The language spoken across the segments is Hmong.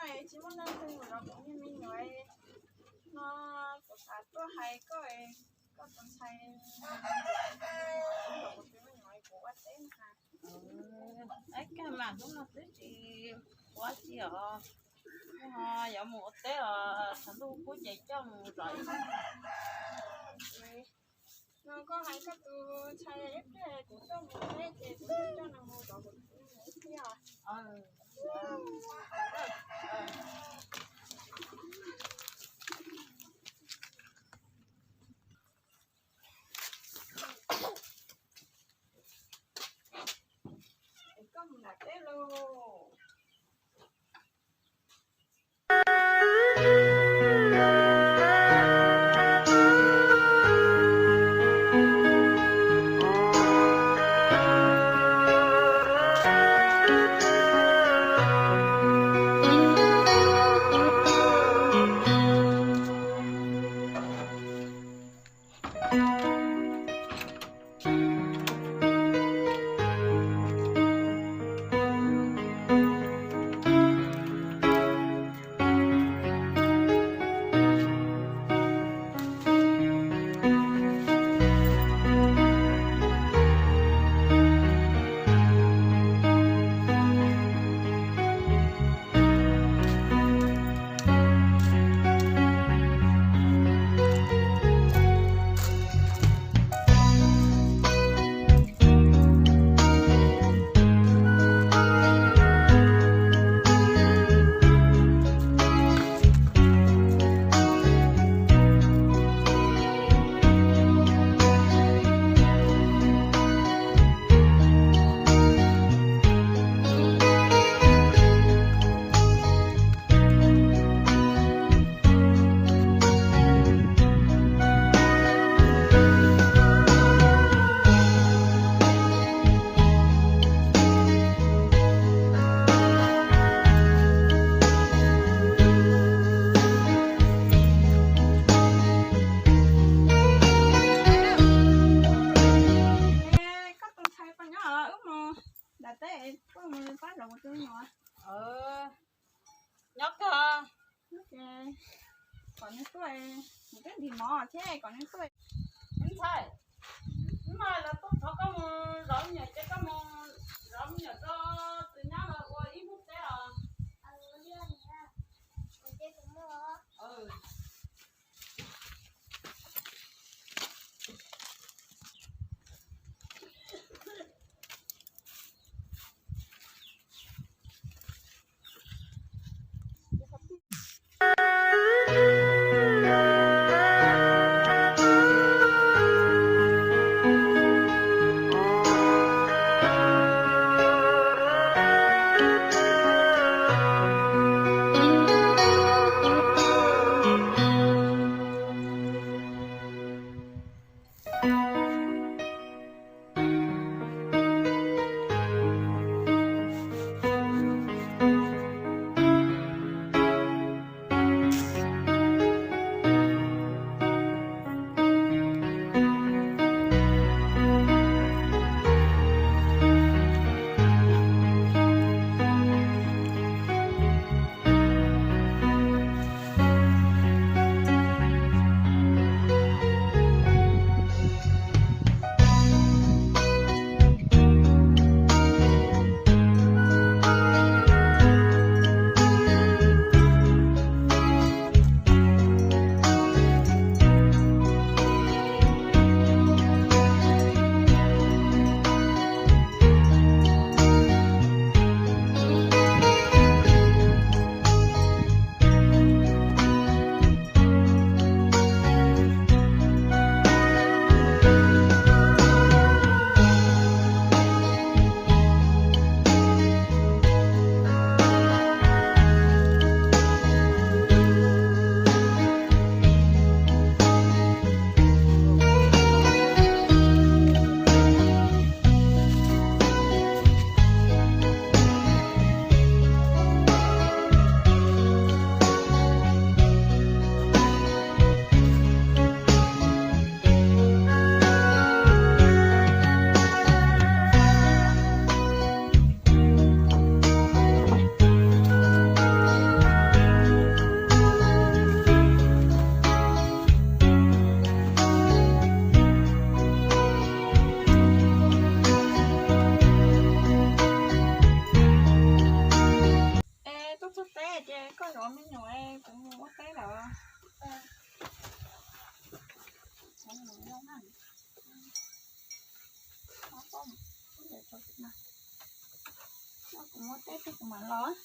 Tsis muaj leej twg mus zov kuv niag me nyuam no, kuv xav tuaj hais koj, koj tus ntxhais, kuv tus me nyuam kuv ua teb na. Ab, kag mas hnub no twb tsis ua tsi os, ho yuav mus ua teb os, tshav ntuj kub ces coj mus zov ib hnub. No koj hais koj tus ntxhais ib pliag kuv tuaj mus teb ces kuv coj nws mus zov kuv tus me nyuam ib pliag. Koj mus nram teb lauj. Koj tus ntxhais puas nyob? Wb mus nram teb, koj mus pab zov kuv tus me nyuam. Nyob kawg. Kom nws tuaj, kuv twb ntim mov thiab, kom nws tuaj. Ntxhais, hnub no lawv tuaj thov koj mus zov me nyuam ces koj mus zov me nyuam rau tus nyab los ua ib hnub teb os. Me nyuam, kuv mus ua teb lawm. Kuv ua teb tag kuv mam los.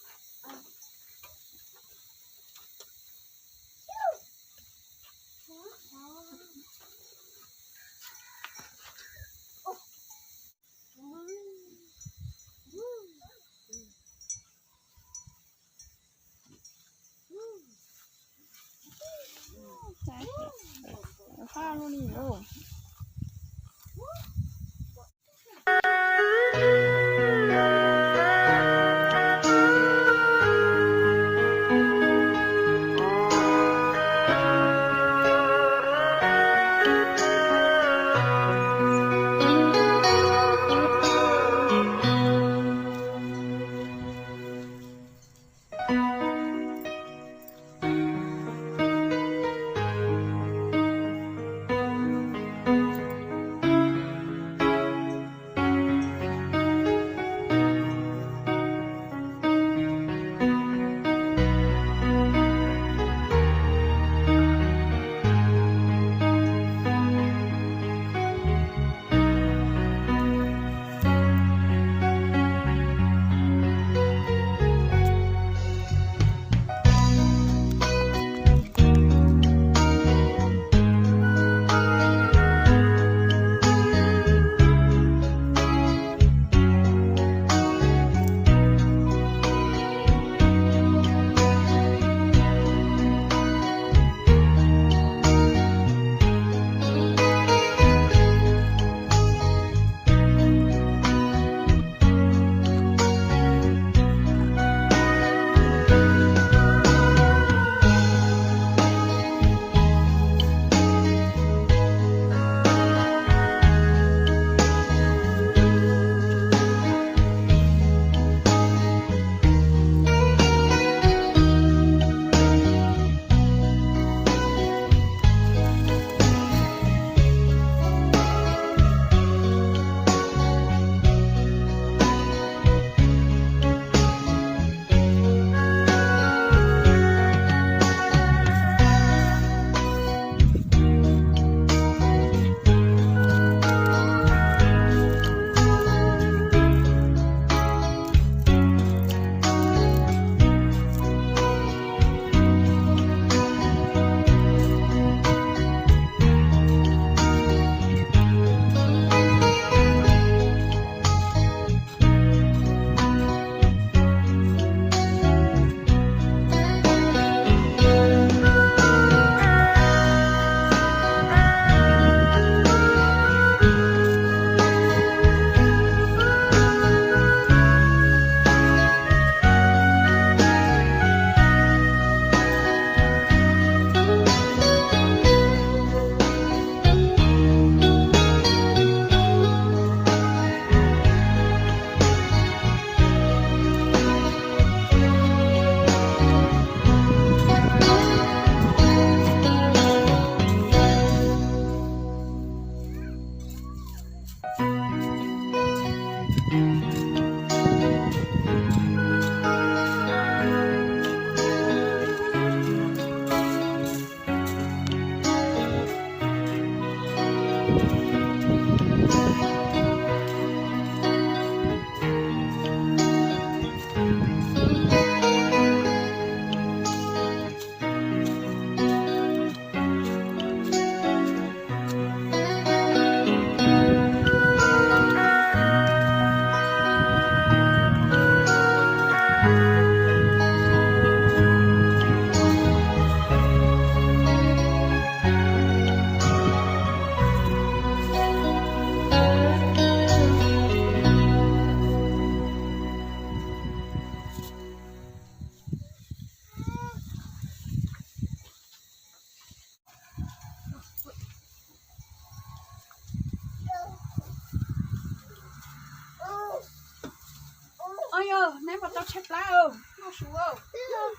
Os, yog neb puas tau tshaib plab os? Noj su os. Cov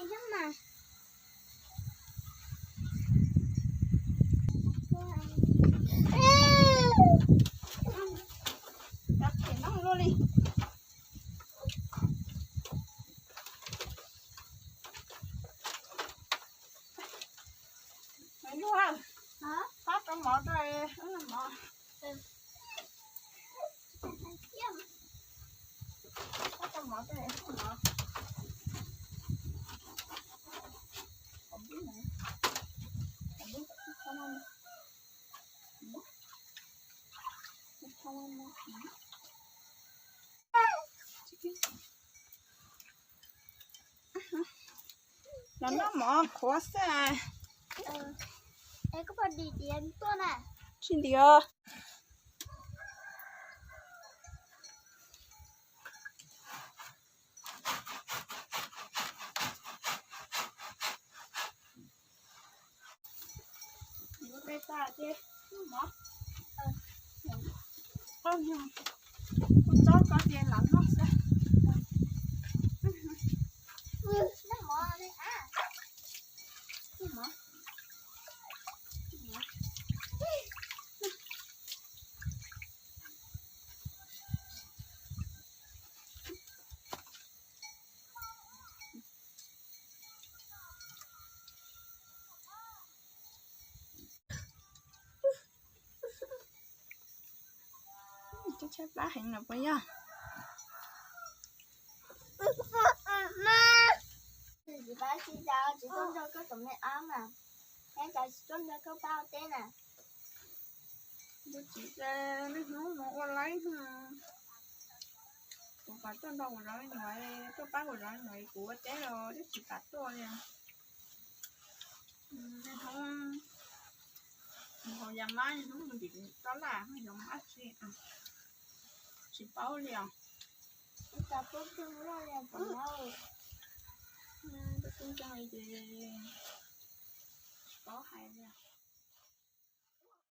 them noj luaj li. Los noj mov qhuav xwb. Tsis ntiav. Kuv txob koj ces lam noj xwb. Tshaib plab heev no puas yog? Tsis pab tsis tau, tsis tuaj nrog koj tus me ab mas, neb cov tsis tuaj nrog koj pab ua teb na. Tus txiv ces niaj hnub mus ua laib, kuv kom tuaj nrog kuv zov me nyuam, tuaj pab kuv zov me nyuam, kuv ua teb los twb tsis kam tuaj li. Niaj hnub mus haus yas mab, niaj hnub mus ntim roj laj, yog mab tsi, tsis paub li os. Tub tseeb li ces tsis paub hais li.